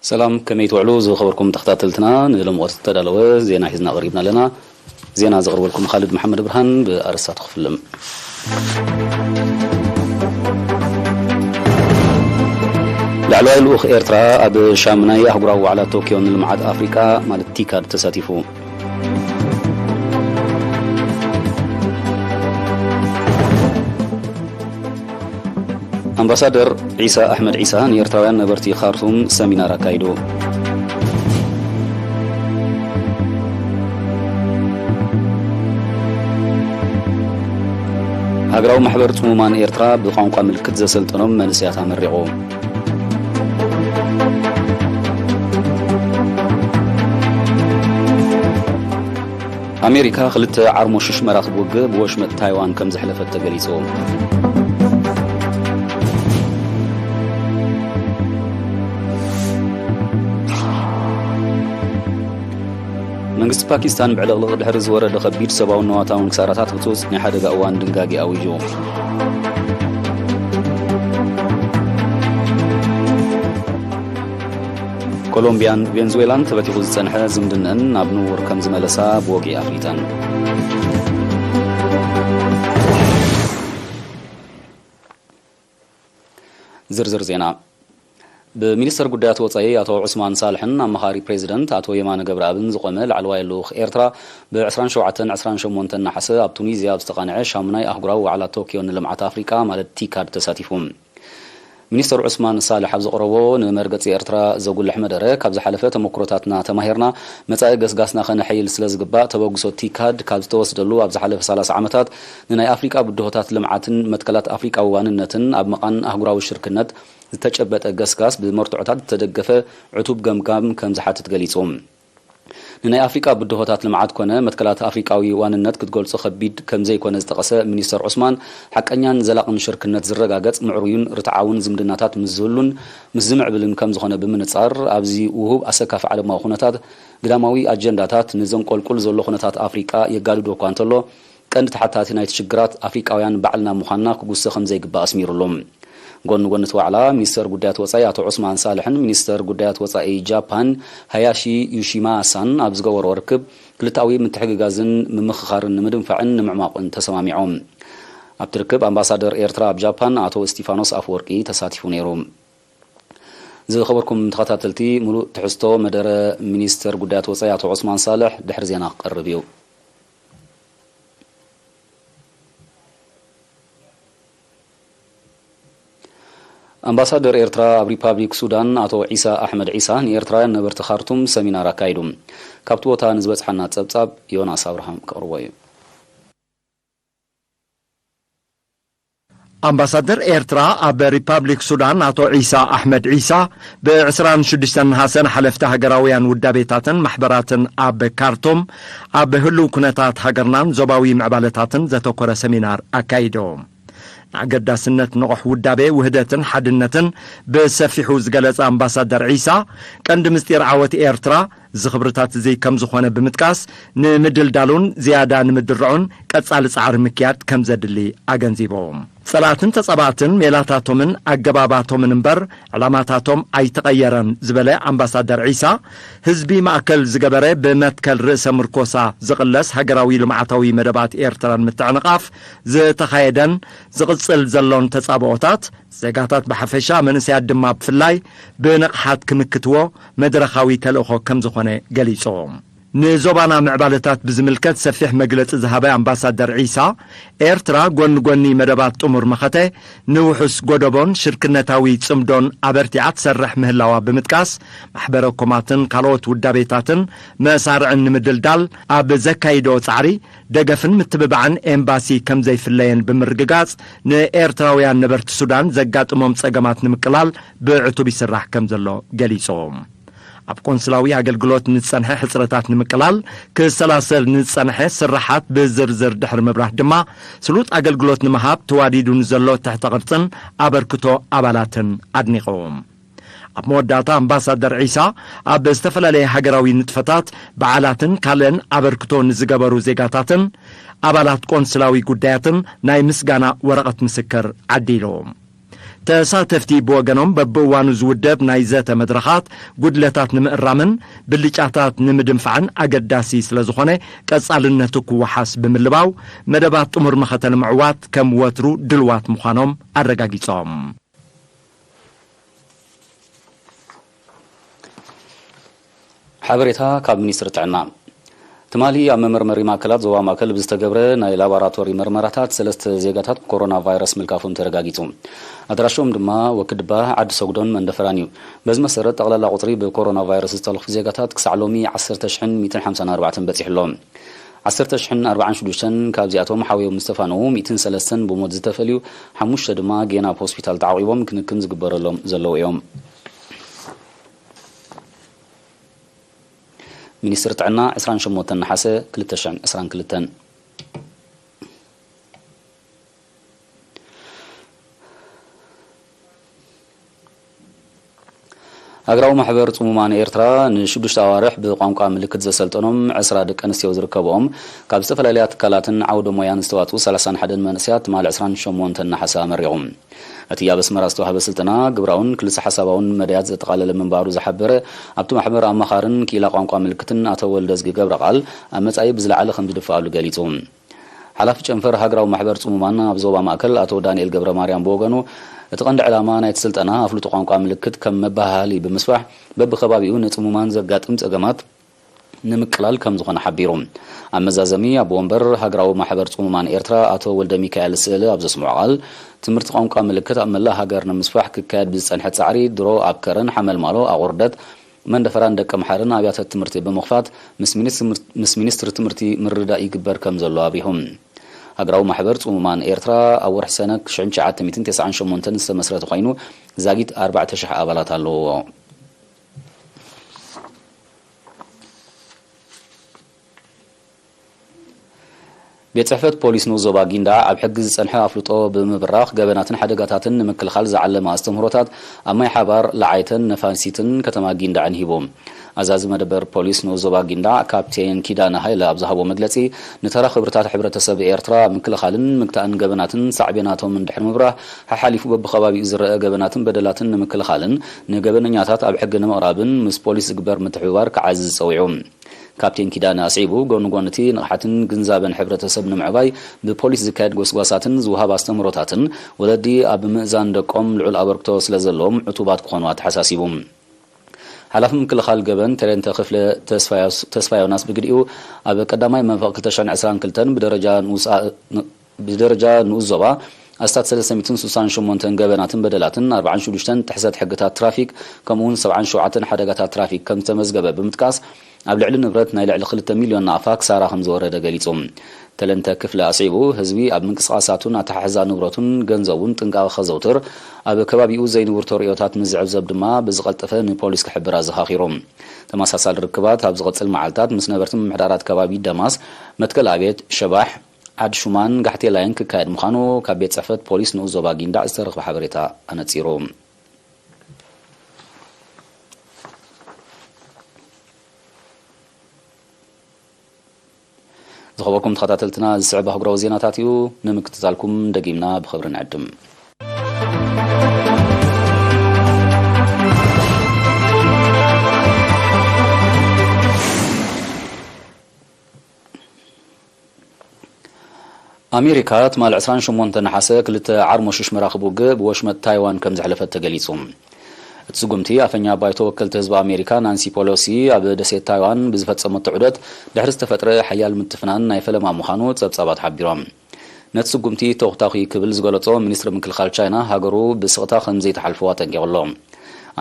ሰላም፣ ከመይ ትውዕሉ ዝኸበርኩም ተኸታተልትና? ንሎሚ ወርሒ ዝተዳለወ ዜና ሒዝና ቀሪብና ኣለና። ዜና ዘቕርበልኩም ካልድ መሓመድ ብርሃን። ብኣርእስታት ክፍልም። ላዕለዋይ ልኡኽ ኤርትራ ኣብ ሻምናይ ኣህጉራዊ ዋዕላ ቶክዮ ንልምዓት ኣፍሪቃ ማለት ቲካድ ተሳቲፉ። ኣምባሳደር ዒሳ ኣሕመድ ዒሳ ንኤርትራውያን ነበርቲ ካርቱም ሰሚናር ኣካይዱ። ሃገራዊ ማሕበር ጽሙማን ኤርትራ ብቋንቋ ምልክት ዘሰልጠኖም መንእሰያት ኣመሪቑ። ኣሜሪካ ክልተ ዓርሞሽሽ መራኽብ ውግእ ብወሽመጥ ታይዋን ከም ዘሕለፈት ተገሊጹ። መንግስቲ ፓኪስታን ብዕልቕልቕ ድሕሪ ዝወረደ ከቢድ ሰብኣውን ነዋታውን ክሳራታት ህጹጽ ናይ ሓደጋ እዋን ድንጋጌ ኣዊጁ። ኮሎምቢያን ቬንዙዌላን ተበቲኹ ዝጸንሐ ዝምድነን ናብ ንቡር ከም ዝመለሳ ብወግዒ ኣፍሊጠን። ዝርዝር ዜና። ብሚኒስተር ጉዳያት ወጻኢ ኣቶ ዑስማን ሳልሕን ኣማኻሪ ፕሬዚደንት ኣቶ የማነ ገብረኣብን ዝቖመ ላዕለዋይ ልኡኽ ኤርትራ ብ ዕስራን ሸውዓተን ዕስራን ሸሞንተን ነሓሰ ኣብ ቱኒዝያ ኣብ ዝተቓንዐ ሻሙናይ ኣህጉራዊ ዋዕላ ቶክዮ ንልምዓት ኣፍሪቃ ማለት ቲካድ ተሳቲፉ። ሚኒስተር ዑስማን ሳልሕ ኣብ ዘቕረቦ ንመርገጺ ኤርትራ ዘጉልሕ መደረ፣ ካብ ዝሓለፈ ተመኩሮታትና ተማሂርና መጻኢ ገስጋስና ከነሐይል ስለ ዝግባእ ተበግሶ ቲካድ ካብ ዝተወስደሉ ኣብ ዝሓለፈ ሰላሳ ዓመታት ንናይ ኣፍሪቃ ብድሆታት ልምዓትን መትከላት ኣፍሪቃዊ ዋንነትን ኣብ ምቓን ኣህጉራዊ ሽርክነት ዝተጨበጠ ገስጋስ ብመርትዖታት ዝተደገፈ ዕቱብ ገምጋም ከም ዝሓትት ገሊጹ። ንናይ ኣፍሪቃ ብድሆታት ልምዓት ኮነ መትከላት ኣፍሪቃዊ ዋንነት ክትገልጾ ከቢድ ከም ዘይኮነ ዝጠቐሰ ሚኒስተር ዑስማን፣ ሓቀኛን ዘላቕን ሽርክነት ዝረጋገጽ ምዕሩይን ርትዓውን ዝምድናታት ምስ ዝህሉን ምስ ዝምዕብልን ከም ዝኾነ ብምንጻር፣ ኣብዚ ውሁብ ኣሰካፊ ዓለማዊ ኩነታት ግዳማዊ ኣጀንዳታት ንዘንቆልቁል ዘሎ ኩነታት ኣፍሪቃ የጋድዶ እኳ እንተሎ፣ ቀንዲ ተሓታቲ ናይቲ ሽግራት ኣፍሪቃውያን ባዕልና ምዃንና ክጉሰ ከም ዘይግባእ ኣስሚሩሉ። ጎኒ ጎኒ እቲ ዋዕላ፣ ሚኒስተር ጉዳያት ወጻኢ ኣቶ ዑስማን ሳልሕን ሚኒስተር ጉዳያት ወጻኢ ጃፓን ሃያሺ ዩሺማሳን ኣብ ዝገበርዎ ርክብ፣ ክልተኣዊ ምትሕግጋዝን ምምኽኻርን ንምድንፋዕን ንምዕማቑን ተሰማሚዖም። ኣብቲ ርክብ፣ ኣምባሳደር ኤርትራ ኣብ ጃፓን ኣቶ እስቲፋኖስ ኣፈወርቂ ተሳቲፉ ነይሩ። ዝኸበርኩም ተኸታተልቲ፣ ምሉእ ትሕዝቶ መደረ ሚኒስተር ጉዳያት ወጻኢ ኣቶ ዑስማን ሳልሕ ድሕሪ ዜና ክቐርብ እዩ። ኣምባሳደር ኤርትራ ኣብ ሪፓብሊክ ሱዳን ኣቶ ዒሳ ኣሕመድ ዒሳ ንኤርትራውያን ነበርቲ ካርቱም ሰሚናር ኣካይዱ። ካብቲ ቦታ ንዝበጽሓና ጸብጻብ ዮናስ ኣብርሃም ከቕርቦ እዩ። ኣምባሳደር ኤርትራ ኣብ ሪፓብሊክ ሱዳን ኣቶ ዒሳ ኣሕመድ ዒሳ ብ ዕስራን ሽዱሽተን ነሓሰ ንሓለፍቲ ሃገራውያን ውዳቤታትን ማሕበራትን ኣብ ካርቱም ኣብ ህሉው ኩነታት ሃገርናን ዞባዊ ምዕባለታትን ዘተኮረ ሰሚናር ኣካይዶም። ንኣገዳስነት ንቑሕ ውዳቤ ውህደትን ሓድነትን ብሰፊሑ ዝገለጸ ኣምባሳደር ዒሳ፣ ቀንዲ ምስጢር ዓወት ኤርትራ እዚ ክብርታት እዚ ከም ዝኾነ ብምጥቃስ፣ ንምድልዳሉን ዝያዳ ንምድርዑን ቀጻሊ ጻዕሪ ምክያድ ከም ዘድሊ ኣገንዚቦም። ጸላእትን ተጻባእትን ሜላታቶምን ኣገባባቶምን እምበር ዕላማታቶም ኣይተቐየረን ዝበለ ኣምባሳደር ዒሳ፣ ህዝቢ ማእከል ዝገበረ ብመትከል ርእሰ ምርኮሳ ዝቕለስ ሃገራዊ ልምዓታዊ መደባት ኤርትራን ምትዕንቓፍ ዝተኻየደን ዝቕጽል ዘሎን ተጻብኦታት፣ ዜጋታት ብሓፈሻ መንእሰያት ድማ ብፍላይ ብንቕሓት ክምክትዎ መድረኻዊ ተልእኾ ከም ዝኾነ ገሊጾም። ንዞባና ምዕባለታት ብዝምልከት ሰፊሕ መግለጺ ዝሃበ ኣምባሳደር ዒሳ፣ ኤርትራ ጎኒ ጎኒ መደባት ጥሙር መኸተ፣ ንውሑስ ጎደቦን ሽርክነታዊ ጽምዶን ኣበርቲዓ ትሰርሕ ምህላዋ ብምጥቃስ፣ ማሕበረ ኮማትን ካልኦት ውዳቤታትን መሳርዕን ንምድልዳል ኣብ ዘካይዶ ጻዕሪ፣ ደገፍን ምትብባዕን ኤምባሲ ከም ዘይፍለየን ብምርግጋጽ፣ ንኤርትራውያን ነበርቲ ሱዳን ዘጋጥሞም ጸገማት ንምቅላል ብዕቱብ ይስራሕ ከም ዘሎ ገሊጾም። ኣብ ቆንስላዊ ኣገልግሎት ንዝጸንሐ ሕጽረታት ንምቅላል ክሰላሰል ንዝጸንሐ ስራሓት ብዝርዝር ድሕሪ ምብራህ ድማ፣ ስሉጥ ኣገልግሎት ንምሃብ ተዋዲዱ ንዘሎ ትሕተ ቅርጽን ኣበርክቶ ኣባላትን ኣድኒቖም። ኣብ መወዳእታ ኣምባሳደር ዒሳ፣ ኣብ ዝተፈላለየ ሃገራዊ ንጥፈታት፣ በዓላትን ካልእን ኣበርክቶ ንዝገበሩ ዜጋታትን ኣባላት ቆንስላዊ ጉዳያትን ናይ ምስጋና ወረቐት ምስክር ዓዲሉ። ተሳተፍቲ ብወገኖም በብእዋኑ ዝውደብ ናይ ዘተ መድረኻት ጉድለታት ንምእራምን ብልጫታት ንምድንፋዕን ኣገዳሲ ስለ ዝኾነ ቀጻልነቱ ክወሓስ ብምልባው መደባት ጥሙር መኸተ ንምዕዋት ከም ወትሩ ድልዋት ምዃኖም ኣረጋጊጾም። ሓበሬታ ካብ ሚኒስትሪ ጥዕና። ትማሊ ኣብ መመርመሪ ማእከላት ዞባ ማእከል ብዝተገብረ ናይ ላቦራቶሪ መርመራታት ሰለስተ ዜጋታት ብኮሮና ቫይረስ ምልካፎም ተረጋጊጹ። ኣድራሾም ድማ ወክድባ፣ ዓዲ ሰጉዶን መንደፈራን እዩ። በዚ መሰረት ጠቕላላ ቁጽሪ ብኮሮና ቫይረስ ዝተለኽፉ ዜጋታት ክሳዕ ሎሚ ዓሰርተ ሽሕን ሚእትን ሓምሳን ኣርባዕተን በጺሑ ኣሎ። ዓሰርተ ሽሕን ኣርባዓን ሽዱሽተን ካብዚኣቶም ሓውዮም ዝተፋነዉ ሚእትን ሰለስተን ብሞት ዝተፈልዩ፣ ሓሙሽተ ድማ ጌና ኣብ ሆስፒታል ተዓቂቦም ክንክን ዝግበረሎም ዘለዉ እዮም። ሚኒስትሪ ጥዕና ዕስራን ሸሞንተን ነሓሰ ክልተ ሽሕን ዕስራን ክልተን። ሃገራዊ ማሕበር ጽሙማን ኤርትራ ንሽዱሽተ ኣዋርሕ ብቋንቋ ምልክት ዘሰልጠኖም ዕስራ ደቂ ኣንስትዮ ዝርከብኦም ካብ ዝተፈላለያ ትካላትን ዓውደ ሞያን ዝተዋጽኡ ሰላሳን ሓደን መንእሰያት ትማሊ ዕስራን ሸሞንተን ነሓሰ ኣመሪቑ። እቲ ኣብ ኣስመራ ዝተዋህበ ስልጠና ግብራውን ክልሰ ሓሳባውን መዳያት ዘጠቓለለ ምንባሩ ዝሓበረ ኣብቲ ማሕበር ኣማኻርን ክኢላ ቋንቋ ምልክትን ኣቶ ወልደዝጊ ገብረቓል ኣብ መጻኢ ብዝለዓለ ከም ዝድፍኣሉ ገሊጹ። ሓላፊ ጨንፈር ሃገራዊ ማሕበር ጽሙማን ኣብ ዞባ ማእከል ኣቶ ዳንኤል ገብረ ማርያም ብወገኑ እቲ ቀንዲ ዕላማ ናይቲ ስልጠና ኣፍልጦ ቋንቋ ምልክት ከም መበሃሃሊ ብምስፋሕ በብኸባቢኡ ንጽሙማን ዘጋጥም ጸገማት ንምቅላል ከም ዝኾነ ሓቢሩ። ኣብ መዛዘሚ ኣቦ ወንበር ሃገራዊ ማሕበር ጽሙማን ኤርትራ ኣቶ ወልደ ሚካኤል ስእሊ ኣብ ዘስምዖ ቃል ትምህርቲ ቋንቋ ምልክት ኣብ መላእ ሃገር ንምስፋሕ ክካየድ ብዝጸንሐ ጻዕሪ ድሮ ኣብ ከረን ሓመልማሎ ኣቑርደት መንደፈራን ደቂ ምሓርን ኣብያተ ትምህርቲ ብምኽፋት ምስ ሚኒስ-፣ ምስ ሚኒስትሪ ትምህርቲ ምርድዳእ ይግበር ከም ዘሎ ኣብሪሁ። ሃገራዊ ማሕበር ጽሙማን ኤርትራ ኣብ ወርሒ ሰነ ሽሕን ትሽዓተ ሚእትን ተስዓን ሸሞንተን ዝተመስረተ ኮይኑ ዛጊት ኣርባዕተ ሽሕ ኣባላት ኣለዎ። ቤት ጽሕፈት ፖሊስ ንኡስ ዞባ ጊንዳዕ ኣብ ሕጊ ዝጸንሐ ኣፍልጦ ብምብራኽ ገበናትን ሓደጋታትን ንምክልኻል ዝዓለመ ኣስተምህሮታት ኣብ ማይ ሓባር፣ ለዓይተን ነፋሲትን ከተማ ጊንዳዕን ሂቡ። ኣዛዚ መደበር ፖሊስ ንኡስ ዞባ ጊንዳዕ ካፕቴን ኪዳነ ሃይለ ኣብ ዝሃቦ መግለጺ፣ ንተራ ክብርታት ሕብረተሰብ ኤርትራ ኣብ ምክልኻልን ምግታእን ገበናትን ሳዕቤናቶም እንድሕር ምብራህ፣ ሓሓሊፉ በብኸባቢኡ ዝረአ ገበናትን በደላትን ንምክልኻልን ንገበነኛታት ኣብ ሕጊ ንምቕራብን ምስ ፖሊስ ዝግበር ምትሕብባር ክዓዝዝ ጸዊዑ። ካፕቴን ኪዳነ ኣስዒቡ፣ ጎኒ ጎኒ እቲ ንቕሓትን ግንዛበን ሕብረተሰብ ንምዕባይ ብፖሊስ ዝካየድ ጎስጓሳትን ዝወሃብ ኣስተምህሮታትን ወለዲ ኣብ ምእዛን ደቆም ልዑል ኣበርክቶ ስለ ዘለዎም ዕቱባት ክኾኑ ኣተሓሳሲቡ። ሓላፊ ምክልኻል ገበን ተረንተ ክፍለ ተስፋዮስ-፣ ተስፋዮናስ ብግዲኡ ኣብ ቀዳማይ መንፈቕ ክልተ ሽሕን ዕስራን ክልተን ብደረጃ ንኡስ ኣ-፣ ን-፣ ብደረጃ ንኡስ ዞባ ኣስታት ሰለስተ ሚእትን ስሳን ሸሞንተን ገበናትን በደላትን ኣርባዓን ሽዱሽተን ጥሕሰት ሕግታት ትራፊክ ከምኡውን ሰብዓን ሸውዓተን ሓደጋታት ትራፊክ ከም ዝተመዝገበ ብምጥቃስ ኣብ ልዕሊ ንብረት ናይ ልዕሊ ክልተ ሚልዮን ናቕፋ ክሳራ ከም ዝወረደ ገሊጹ። ተለንተ ክፍለ ኣስዒቡ ህዝቢ ኣብ ምንቅስቓሳቱን ኣተሓሕዛ ንብረቱን ገንዘቡን ጥንቃቐ ከዘውትር ኣብ ከባቢኡ ዘይንውር ተርእዮታት ምስ ዝዕዘብ ድማ ብዝቐልጠፈ ንፖሊስ ክሕብር ኣዘኻኺሩ። ተመሳሳሊ ርክባት ኣብ ዝቐጽል መዓልታት ምስ ነበርቲ ምምሕዳራት ከባቢ ደማስ፣ መትከል ኣቤት፣ ሸባሕ፣ ዓዲ ሹማን ጋሕቴላይን ክካየድ ምዃኑ ካብ ቤት ጽሕፈት ፖሊስ ንኡስ ዞባ ጊንዳዕ ዝተረኽበ ሓበሬታ ኣነጺሩ። ዝኸበርኩም ተኸታተልትና፣ ዝስዕብ ኣህጉራዊ ዜናታት እዩ። ንምክትታልኩም ደጊምና ብኽብሪ ንዕድም። ኣሜሪካ ትማሊ ዕስራን ሸሞንተ ነሓሰ ክልተ ዓርሞሽሽ መራኽብ ውግእ ብወሽመጥ ታይዋን ከም ዘሕለፈት ተገሊጹ። እቲ ስጉምቲ ኣፈኛ ባይቶ ወከልቲ ህዝቢ ኣሜሪካ ናንሲ ፖሎሲ ኣብ ደሴት ታይዋን ብዝፈጸመቶ ዑደት ድሕሪ ዝተፈጥረ ሓያል ምትፍናን ናይ ፈለማ ምዃኑ ጸብጻባት ሓቢሮም። ነቲ ስጉምቲ ተኹታኺ ክብል ዝገለጾ ሚኒስትሪ ምክልኻል ቻይና ሃገሩ ብስቕታ ከም ዘይትሓልፎ ኣጠንቂቑ ኣሎ።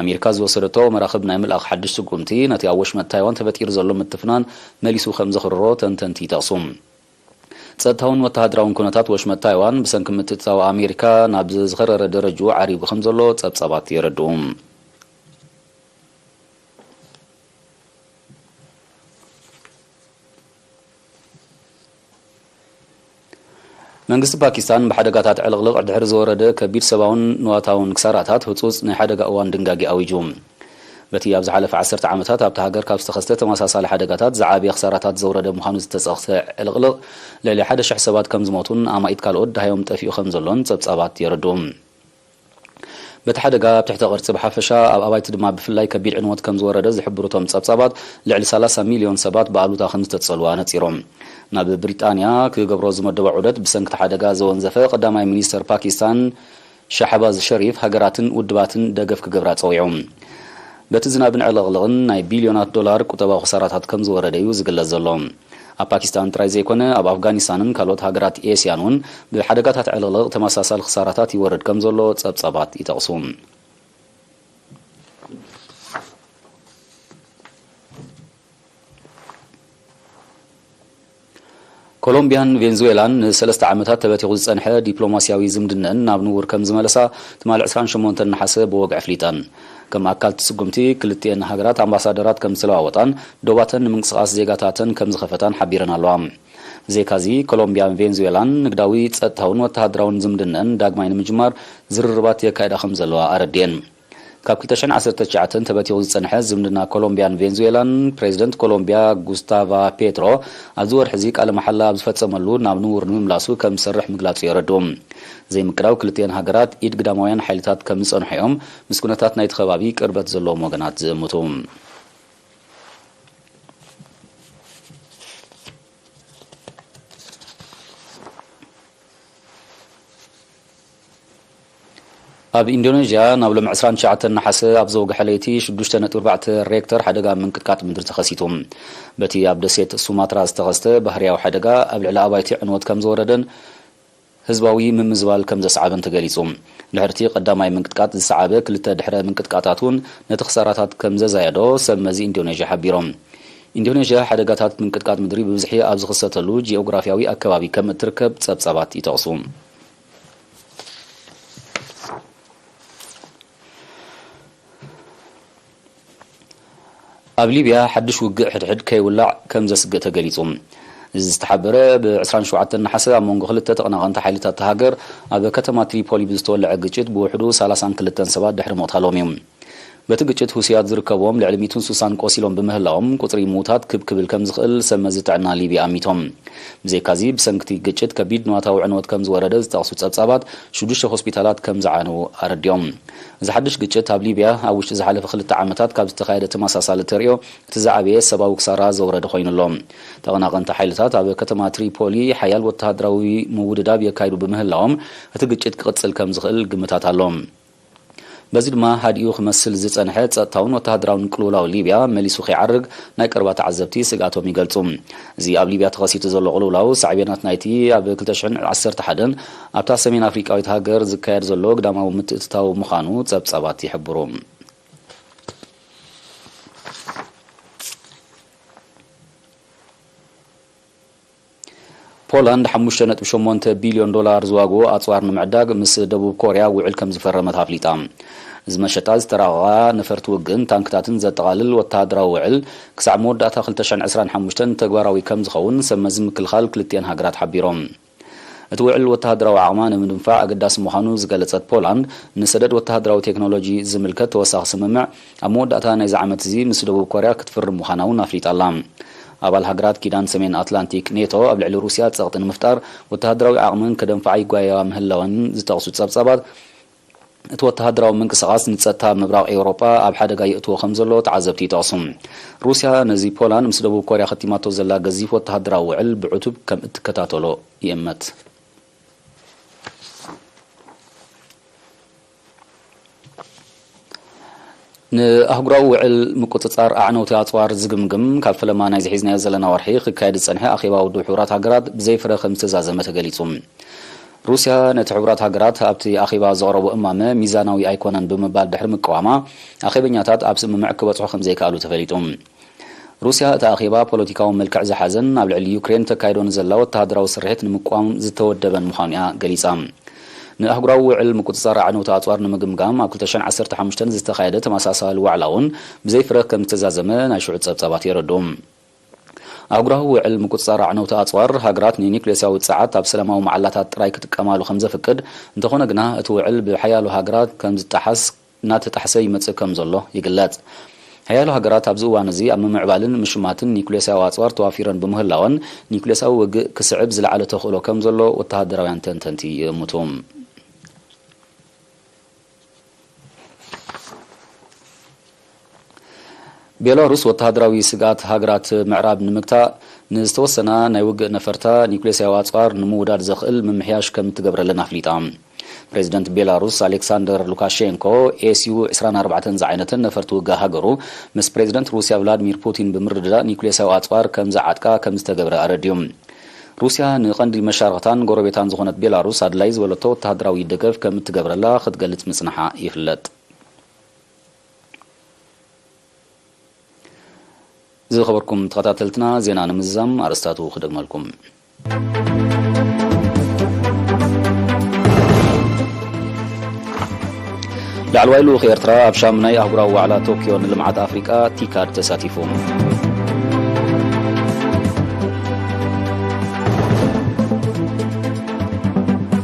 ኣሜሪካ ዝወሰደቶ መራኽብ ናይ ምልኣኽ ሓድሽ ስጉምቲ ነቲ ኣብ ወሽመጥ ታይዋን ተፈጢሩ ዘሎ ምትፍናን መሊሱ ከም ዘኽርሮ ተንተንቲ ይጠቕሱ። ጸጥታውን ወተሃደራውን ኩነታት ወሽመጥ ታይዋን ብሰንኪ ምትእትታው ኣሜሪካ ናብ ዝኸረረ ደረጅኡ ዓሪጉ ከም ዘሎ ጸብጻባት የረድኡ። መንግስቲ ፓኪስታን ብሓደጋታት ዕልቕልቕ ድሕሪ ዝወረደ ከቢድ ሰብኣውን ንዋታውን ክሳራታት ህጹጽ ናይ ሓደጋ እዋን ድንጋጌ ኣዊጁ። በቲ ኣብ ዝሓለፈ ዓሰርተ ዓመታት ኣብታ ሃገር ካብ ዝተኸስተ ተመሳሳሊ ሓደጋታት ዝዓበየ ክሳራታት ዘውረደ ምዃኑ ዝተጸቕሰ ዕልቕልቕ፣ ልዕሊ ሓደ ሽሕ ሰባት ከም ዝሞቱን ኣማኢት ካልኦት ደሃዮም ጠፊኡ ከም ዘሎን ጸብጻባት የረድኡ። በቲ ሓደጋ ኣብ ትሕተ ቅርጺ ብሓፈሻ፣ ኣብ ኣባይቲ ድማ ብፍላይ ከቢድ ዕንወት ከም ዝወረደ ዝሕብሩ እቶም ጸብጻባት፣ ልዕሊ ሰላሳ ሚልዮን ሰባት ብኣሉታ ከም ዝተጸልዋ ነጺሮም። ናብ ብሪጣንያ ክገብሮ ዝመደቦ ዑደት ብሰንኪ እቲ ሓደጋ ዘወንዘፈ ቀዳማይ ሚኒስተር ፓኪስታን ሻሕባዝ ሸሪፍ፣ ሃገራትን ውድባትን ደገፍ ክገብራ ጸዊዑ። በቲ ዝናብን ዕልቕልቕን ናይ ቢልዮናት ዶላር ቁጠባዊ ክሳራታት ከም ዝወረደ እዩ ዝግለጽ ዘሎ። ኣብ ፓኪስታን ጥራይ ዘይኮነ፣ ኣብ ኣፍጋኒስታንን ካልኦት ሃገራት ኤስያን እውን ብሓደጋታት ዕልቕልቕ ተመሳሳሊ ክሳራታት ይወርድ ከም ዘሎ ጸብጻባት ይጠቕሱ። ኮሎምቢያን ቬንዙዌላን ንሰለስተ ዓመታት ተበቲኹ ዝጸንሐ ዲፕሎማስያዊ ዝምድነን ናብ ንቡር ከም ዝመለሳ ትማሊ ዕስራን ሸሞንተን ነሓሰ ብወግዒ ኣፍሊጠን። ከም ኣካል እቲ ስጉምቲ፣ ክልቲኤን ሃገራት ኣምባሳደራት ከም ዝተለዋወጣን ዶባተን ንምንቅስቓስ ዜጋታተን ከም ዝኸፈታን ሓቢረን ኣለዋ። ብዘይካዚ፣ ኮሎምቢያን ቬንዙዌላን ንግዳዊ፣ ጸጥታውን ወተሃደራውን ዝምድነን ዳግማይ ንምጅማር ዝርርባት የካይዳ ከም ዘለዋ ኣረድየን። ካብ ክልተ ሽሕን ዓሰርተ ትሽዓተን ተበቲኹ ዝጸንሐ ዝምድና ኮሎምቢያን ቬንዙዌላን፣ ፕሬዚደንት ኮሎምቢያ ጉስታቫ ፔትሮ ኣብዚ ወርሒ እዚ ቃለ መሓላ ኣብ ዝፈጸመሉ ናብ ንቡር ንምምላሱ ከም ዝሰርሕ ምግላጹ የረድኡ። ዘይምቅዳው ክልቲኤን ሃገራት ኢድ ግዳማውያን ሓይልታት ከም ዝጸንሑ እዮም ምስ ኩነታት ናይቲ ከባቢ ቅርበት ዘለዎም ወገናት ዝእምቱ። ኣብ ኢንዶኔዥያ ናብ ሎሚ ዕስራን ትሽዓተን ነሓሰ ኣብ ዘውግሐ ለይቲ ሽዱሽተ ነጥቢ ኣርባዕተ ሬክተር ሓደጋ ምንቅጥቃጥ ምድሪ ተኸሲቱ። በቲ ኣብ ደሴት ሱማትራ ዝተኸስተ ባህርያዊ ሓደጋ፣ ኣብ ልዕሊ ኣባይቲ ዕንወት ከም ዝወረደን ህዝባዊ ምምዝባል ከም ዘስዓበን ተገሊጹ። ድሕርቲ ቀዳማይ ምንቅጥቃጥ ዝሰዓበ ክልተ ድሕረ ምንቅጥቃጣት እውን ነቲ ክሳራታት ከም ዘዛየዶ ሰብ መዚ ኢንዶኔዥያ ሓቢሮም። ኢንዶኔዥያ ሓደጋታት ምንቅጥቃጥ ምድሪ ብብዝሒ ኣብ ዝኽሰተሉ ጂኦግራፊያዊ ኣከባቢ ከም እትርከብ ጸብጻባት ይጠቕሱ። ኣብ ሊብያ ሓድሽ ውግእ ሕድሕድ ከይውላዕ ከም ዘስግእ ተገሊጹ። እዚ ዝተሓበረ፣ ብ ዕስራን ሸውዓተን ነሓሰ ኣብ መንጎ ክልተ ተቐናቐንቲ ሓይልታት እታ ሃገር ኣብ ከተማ ትሪፖሊ ብዝተወልዐ ግጭት ብውሕዱ ሰላሳን ክልተን ሰባት ድሕሪ ምቕታሎም እዩ። በቲ ግጭት፣ ሁሲያት ዝርከብዎም ልዕሊ ሚእትን ስሳን ቆሲሎም ብምህላዎም፣ ቁጽሪ ምዉታት ክብ ክብል ከም ዝኽእል ሰብ መዚ ጥዕና ሊብያ ኣሚቶም። ብዘይካዚ፣ ብሰንኪ እቲ ግጭት ከቢድ ንዋታዊ ዕንወት ከም ዝወረደ ዝጠቕሱ ጸብጻባት፣ ሽዱሽተ ሆስፒታላት ከም ዝዓነዉ ኣረዲኦም። እዚ ሓድሽ ግጭት፣ ኣብ ሊብያ ኣብ ውሽጢ ዝሓለፈ ክልተ ዓመታት ካብ ዝተኻየደ ተመሳሳሊ ተርእዮ እቲ ዝዓበየ ሰብኣዊ ክሳራ ዘውረደ ኮይኑ ኣሎ። ተቐናቐንቲ ሓይልታት ኣብ ከተማ ትሪፖሊ ሓያል ወተሃደራዊ ምውድዳብ የካይዱ ብምህላዎም፣ እቲ ግጭት ክቕጽል ከም ዝኽእል ግምታት ኣሎ። በዚ ድማ፣ ሃዲኡ ክመስል ዝጸንሐ ጸጥታውን ወተሃደራውን ቅልውላው ሊብያ መሊሱ ከይዓርግ ናይ ቀረባ ተዓዘብቲ ስግኣቶም ይገልጹ። እዚ ኣብ ሊብያ ተኸሲቱ ዘሎ ቅልውላው፣ ሳዕቤናት ናይቲ ኣብ ክልተ ሽሕን ዓሰርተ ሓደን ኣብታ ሰሜን ኣፍሪቃዊት ሃገር ዝካየድ ዘሎ ግዳማዊ ምትእትታው ምዃኑ ጸብጻባት ይሕብሩ። ፖላንድ ሓሙሽተ ነጥቢ ሸሞንተ ቢልዮን ዶላር ዝዋግኡ ኣጽዋር ንምዕዳግ ምስ ደቡብ ኮርያ ውዕል ከም ዝፈረመት ኣፍሊጣ። እዚ መሸጣ፣ ዝተራቐቓ ነፈርቲ ውግእን ታንክታትን ዘጠቓልል ወተሃደራዊ ውዕል፣ ክሳዕ መወዳእታ ክልተ ሽሕን ዕስራን ሓሙሽተን ተግባራዊ ከም ዝኸውን ሰብ መዚ ምክልኻል ክልቲኤን ሃገራት ሓቢሮም። እቲ ውዕል፣ ወተሃደራዊ ዓቕማ ንምድንፋዕ ኣገዳሲ ምዃኑ ዝገለጸት ፖላንድ፣ ንሰደድ ወተሃደራዊ ቴክኖሎጂ ዝምልከት ተወሳኺ ስምምዕ፣ ኣብ መወዳእታ ናይዚ ዓመት እዚ ምስ ደቡብ ኮርያ ክትፍርም ምዃና እውን ኣፍሊጣ ኣላ። ኣባል ሃገራት ኪዳን ሰሜን ኣትላንቲክ ኔቶ፣ ኣብ ልዕሊ ሩስያ ጸቕጢ ንምፍጣር ወተሃደራዊ ዓቕመን ከደንፍዓ ይጓየያ ምህላወን ዝጠቕሱ ጸብጻባት፣ እቲ ወተሃደራዊ ምንቅስቓስ ንጸጥታ ምብራቕ ኤውሮጳ ኣብ ሓደጋ የእትዎ ከም ዘሎ ተዓዘብቲ ይጠቕሱ። ሩስያ ነዚ ፖላንድ ምስ ደቡብ ኮርያ ከቲማቶ ዘላ ገዚፍ ወተሃደራዊ ውዕል ብዕቱብ ከም እትከታተሎ ይእመት። ንኣህጉራዊ ውዕል ምቁጽጻር ኣዕነውቲ ኣጽዋር ዝግምግም፣ ካብ ፈለማ ናይዚ ሒዝናዮ ዘለና ወርሒ ክካየድ ዝጸንሐ ኣኼባ ውድብ ሕቡራት ሃገራት ብዘይ ፍረ ከም ዝተዛዘመ ተገሊጹ። ሩስያ ነቲ ሕቡራት ሃገራት ኣብቲ ኣኼባ ዘቕረቦ እማመ ሚዛናዊ ኣይኮነን ብምባል ድሕሪ ምቅዋማ፣ ኣኼበኛታት ኣብ ስምምዕ ክበጽሑ ከም ዘይከኣሉ ተፈሊጡ። ሩስያ እቲ ኣኼባ ፖለቲካዊ መልክዕ ዝሓዘን ኣብ ልዕሊ ዩክሬን ተካይዶ ንዘላ ወተሃደራዊ ስርሒት ንምቅዋም ዝተወደበን ምዃኑ እያ ገሊጻ። ንኣህጉራዊ ውዕል ምቁጽጻር ኣዕነውቲ ኣጽዋር ንምግምጋም ኣብ ክልተ ሽሕን ዓሰርተ ሓሙሽተን ዝተኻየደ ተመሳሳሊ ዋዕላ እውን ብዘይ ፍረ ከም ዝተዛዘመ ናይ ሽዑ ጸብጻባት የረድኡ። ኣህጉራዊ ውዕል ምቁጽጻር ኣዕነውቲ ኣጽዋር፣ ሃገራት ንኒክሌሳዊ ጸዓት ኣብ ሰላማዊ መዓላታት ጥራይ ክጥቀማሉ ከም ዘፍቅድ፣ እንተኾነ ግና እቲ ውዕል ብሓያሎ ሃገራት ከም ዝጠሓስ እናተጣሕሰ ይመጽእ ከም ዘሎ ይግለጽ። ሓያሎ ሃገራት ኣብዚ እዋን እዚ ኣብ ምምዕባልን ምሽማትን ኒኩሌሳዊ ኣጽዋር ተዋፊረን ብምህላወን፣ ኒኩሌሳዊ ውግእ ክስዕብ ዝለዓለ ተኽእሎ ከም ዘሎ ወተሃደራውያን ተንተንቲ ይእምቱ። ቤላሩስ ወተሃደራዊ ስግኣት ሃገራት ምዕራብ ንምግታእ ንዝተወሰና ናይ ውግእ ነፈርታ ኒውክሌሳዊ ኣጽዋር ንምውዳድ ዘኽእል ምምሕያሽ ከም እትገብረለን ኣፍሊጣ። ፕሬዚደንት ቤላሩስ ኣሌክሳንደር ሉካሼንኮ ኤስዩ ዕስራን ኣርባዕተን ዝዓይነተን ነፈርቲ ውግእ ሃገሩ ምስ ፕሬዚደንት ሩስያ ቭላድሚር ፑቲን ብምርድዳእ ኒውክሌሳዊ ኣጽዋር ከም ዝዓጥቃ ከም ዝተገብረ ኣረድዩ። ሩስያ ንቐንዲ መሻርኽታን ጎረቤታን ዝኾነት ቤላሩስ ኣድላይ ዝበለቶ ወተሃደራዊ ደገፍ ከም እትገብረላ ክትገልጽ ምጽንሓ ይፍለጥ። ዝኸበርኩም ተኸታተልትና፣ ዜና ንምዝዛም ኣርእስታቱ ክደግመልኩም። ላዕለዋይ ልኡኽ ኤርትራ ኣብ ሻሙናይ ኣህጉራዊ ዋዕላ ቶክዮ ንልምዓት ኣፍሪቃ፣ ቲካድ፣ ተሳቲፉ።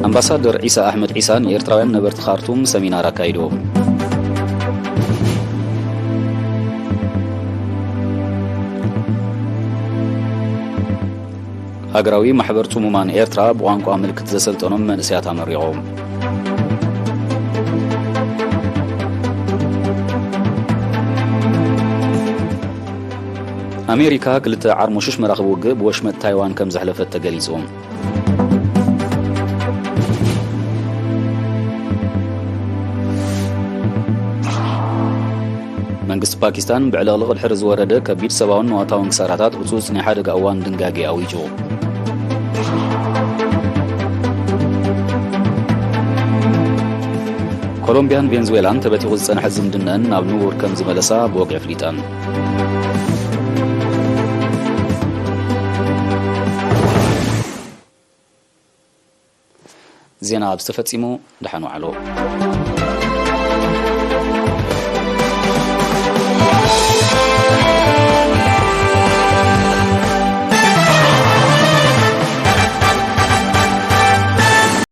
ኣምባሳደር ዒሳ ኣሕመድ ዒሳ ንኤርትራውያን ነበርቲ ካርቱም ሰሚናር ኣካይዱ። ሃገራዊ ማሕበር ጽሙማን ኤርትራ ብቋንቋ ምልክት ዘሰልጠኖም መንእሰያት ኣመሪቑ። ኣሜሪካ ክልተ ዓርሞሽሽ መራኽብ ውግእ ብወሽመጥ ታይዋን ከም ዘሕለፈት ተገሊጹ። መንግስቲ ፓኪስታን ብዕልቕልቕ ድሕሪ ዝወረደ ከቢድ ሰብኣውን ንዋታውን ክሳራታት ህጹጽ ናይ ሓደጋ እዋን ድንጋጌ ኣዊጁ። ኮሎምቢያን ቬንዙዌላን ተበቲኹ ዝጸንሐ ዝምድነን ናብ ንቡር ከም ዝመለሳ ብወግዒ ኣፍሊጠን። ዜና ኣብዚ ተፈጺሙ። ደሓን ዋዕሉ።